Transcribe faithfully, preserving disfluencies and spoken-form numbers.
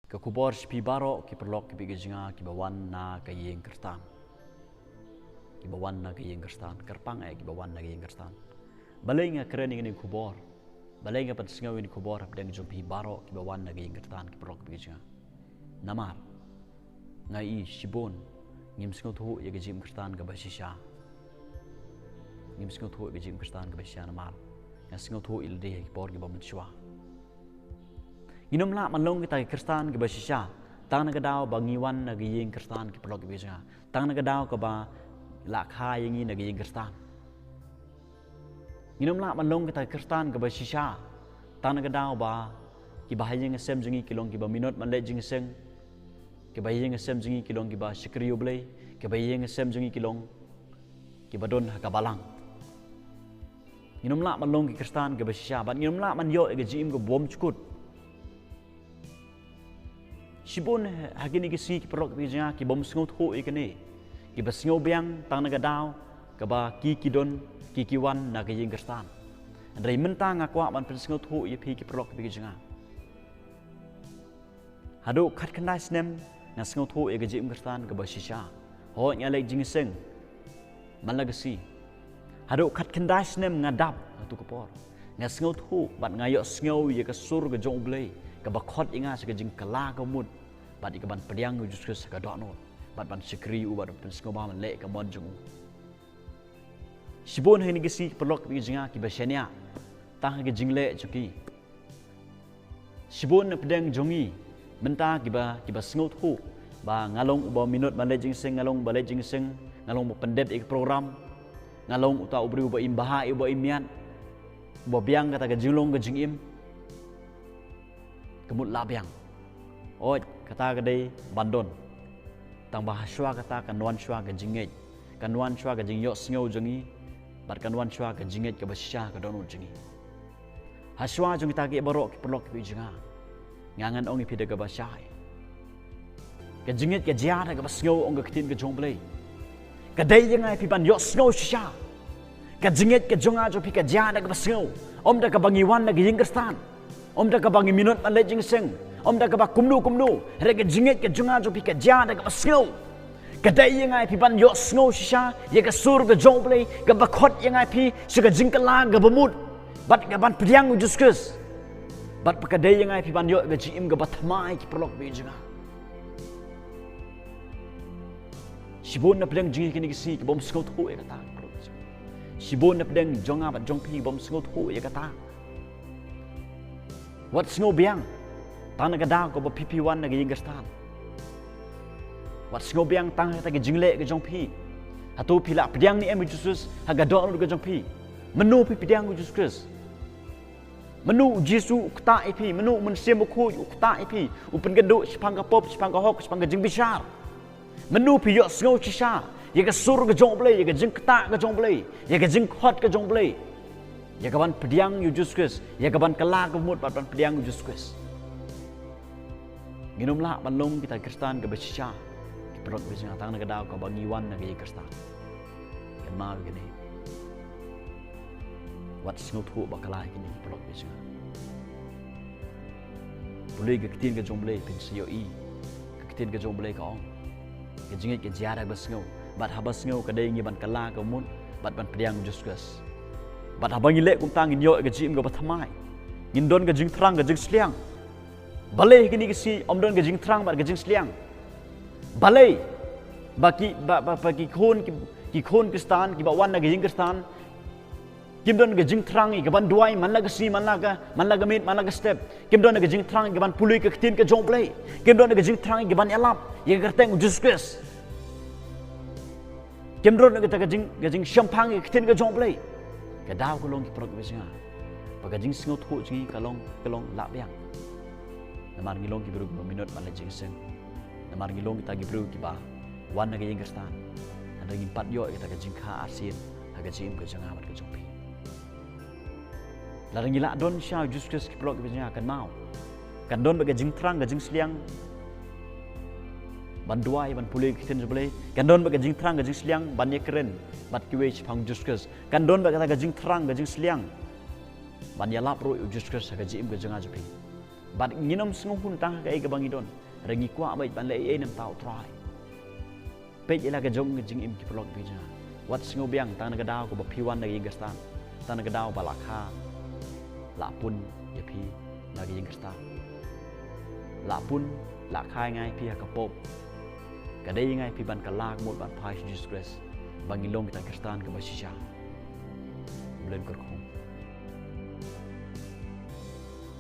Ka khubor sha phi baroh ki paralok ki paid ki jong nga kiba wan na ka ïing Khristan. Kiba wan na ka ïing Khristan, kyrpang eh kiba wan na ka ïing Khristan. Balei nga kren ïa kane ka khubor? Balei nga pynsngew ïa kane ka khubor hapdeng jong phi baroh kiba wan na ka ïing Khristan, ki paralok ki paid ki jong nga? Namar nga i shibun ngim sngewthuh ïa ka jingim Khristan kaba shisha. Ngim sngewthuh ïa ka jingim Khristan kaba shisha namar nga sngewthuh ïa lade ha ki por kiba mynshuwa. Ngin ym lah ban long kita ki Khristan kiba shisha tang na ka daw ba ngi wan na ka ïing Khristan, ki paralok ki paid ki jong nga. Tang na ka daw kaba la kha ïa ngi na ka ïing Khristan. Ngin ym lah ban long kita ki Khristan kiba shisha tang na ka daw ba kiba ha ïing ha sem jong ngi ki long kiba minot ban leit jingïaseng. Kiba ha ïing ha sem jong ngi ki long kiba shakri U Blei. Kiba ha ïing ha sem jong ngi ki long kiba don ha ka balang. Ngin ym lah ban long ki Khristan kiba shisha bad ngin ym lah ban ïoh ïa ka jingim kaba bymjukut. Shibun ha kine ki sngi, ki paralok ki paid ki jong nga, ki bym sngewthuh ïa kane, kiba sngew biang tang na ka daw kaba ki ki don, ki ki wan na ka ïing Khristan. Hynrei mynta nga kwah ban pynsngewthuh ïa phi, ki paralok ki paid ki jong nga. Haduh khatkhyndai snem nga sngewthuh ïa ka jingim Khristan kaba shisha. Hooid, nga leit jingïaseng man la ka sngi. Haduh khatkhyndai snem nga dap ha tu ka por, nga sngewthuh bad nga ïohsngew ïa ka sur ka jong U Blei kaba khot ïa nga sha ka jingkylla ka mut bad ïa ka ban pdiang ïa U Jisu Khrist ha ka dohnud bad ban shakri ïa u bad ban pynsngewbha ban leh ka mon jong u. Shibun ha kine ki sngi, ki paralok ki paid ki jong nga, kiba shaniah tang ha ki jingleh jong ki. Shibun na pdeng jong ngi mynta kiba, kiba sngewthuh ba nga long uba minot ban leit jingïaseng, nga long uba leit jingïaseng, nga long uba pyndep ïa ka program, nga long uta u briew uba im bha ïa uba im miat, uba biang kata ka jinglong ka jingim. Ka mut la biang. Hooid, kata ka dei ban don. Tang ba ha shuwa kata kan wan shuwa ka jingngeit, kan wan shuwa ka jingïohsngew jong ngi bad kan wan shuwa ka jingngeit kaba shisha ha ka dohnud jong ngi. Ha shuwa jong kita ki baroh, ki paralok ki paid ki jong nga, nga ngan ong ïa phi da kaba shai, ka jingngeit ka jia da kaba sngew, ong ka ktien ka jong U Blei. Ka dei ïa nga ïa phi ban ïohsngew shisha. Ka jingngeit ka jong nga jong phi ka jia da kaba sngew, ym da kaba ngi wan na ka ïing Khristan, ym da kaba ngi minot ban leit jingïaseng, ym da kaba kumno kumno. Hynrei ka jingngeit ka jong nga jong phi ka jia da kaba sngew. Ka dei ïa nga ïa phi ban ïohsngew shisha ïa ka sur ka jong U Blei kaba khot ïa nga ïa phi sha ka jingkylla kaba mut bad ka ban pdiang ïa U Jisu Khrist. Bad ka dei ïa nga ïa phi ban ïoh ïa ka jingim kaba thymmai, ki paralok ki paid ki jong nga. Shibun na pdeng jong ngi ha kine ki sngi, ki bym sngewthuh ïa kata. Shibun na pdeng jong nga bad jong phi, ki bym sngewthuh ïa kata. Wat sngew biang tang na ka daw kaba phi, phi wan na ka ïing Khristan. Wat sngew biang tang ha kita ki jingleh ka jong phi. Hato phi la pdiang ne em ïa U Jisu Khrist ha ka dohnud ka jong phi? Mano phi pdiang ïa U Jisu Khrist? Mano U Jisu u ktah ïa phi? Mano U Mynsiem Bakhuid u ktah ïa phi, u pynkynduh shaphang ka pop, shaphang ka hok, shaphang ka jingbishar? Mano phi ïohsngew shisha ïa ka sur ka jong U Blei, ïa ka jingktah ka jong U Blei, ïa ka jingkhot ka jong U Blei, ïa ka ban pdiang ïa U Jisu Khrist, ïa ka ban kylla kaba mut bad ban pdiang ïa U Jisu Khrist? Ngin ym lah ban long kita ki Khristan kiba shisha, ki paralok ki paid ki jong nga, tang na ka daw kaba ngi wan na ka ïing Khristan. Kynmaw ïa kane. Wat sngewthuh bakla ïa kine, ki paralok ki paid ki jong nga. Pule ka ktien ka jong U Blei, phin sa ïohi. Ka ktien ka jong U Blei ka ong, ka jingngeit ka jia da kaba sngew, bad haba sngew ka dei ïa ngi ban kylla kaba mut bad ban pdiang ïa U Jisu Khrist. Bad haba ngi leh kumta, ngin ïoh ïa ka jingim kaba thymmai. Ngin don ka jingthrang ka jingsliang. Balei ha kine ki sngi ym don ka jingthrang bad ka jingsliang? Balei ba ki, ba, ba, ba ki khun, ki, ki khun Khristan kiba wan na ka ïing Khristan kim don ka jingthrang ïa ka ban duwai man la ka sngi, man la ka, man la ka miet, man la ka step? Kim don ka jingthrang ïa ka ban pule ka ktien ka jong U Blei. Kim don ka jingthrang ïa ka ban ïalap ïa ka kyrteng U Jisu Khrist. Kim don kata ka jing, ka jingshemphang ïa ka ktien ka jong U Blei. Ka daw ka long, ki paralok ki paid ki jong nga, ba ka jingsngewthuh jong ngi ka long, ka long la biang. Namar ngi long ki briew kiba minot ban leit jingïaseng. Namar ngi long kita ki briew kiba wan na ka ïing Khristan. Hynrei ngim pat ïoh ïa kata ka jingkha arsien ha ka jingim ka jong nga bad ka jong phi. Lada ngi la don sha U Jisu Khrist, ki paralok ki paid ki jong nga, kynmaw, kan don bad ka jingthrang ka jingsliang ban duwai, ban pule ka ktien jong U Blei. Kan don bad ka jingthrang ka jingsliang ban ïakren bad kiwei shaphang U Jisu Khrist. Kan don bad kata ka jingthrang ka jingsliang ban ïalap ruh ïa U Jisu Khrist ha ka jingim ka jong nga jong phi. Bad ngin ym sngewhun tang ha kaei kaba ngi don, hynrei ngi kwah beit ban leh ei ei na ka bynta U Trai. Peit ïa la ka jong ka jingim, ki paralok bapher. Wat sngew biang, tang na ka daw kaba phi wan na ka ïing ka sem, tang na ka daw ba la kha, la pun ïa phi na ka ïing ka sem, la pun, la kha ïa ngi ïa phi ha ka pop. Ka dei ïa ngi ïa phi ban kylla ka mut bad phai sha U Jisu Khrist, ba ngin long kita ki Khristan kiba shisha. Blei un kyrkhu.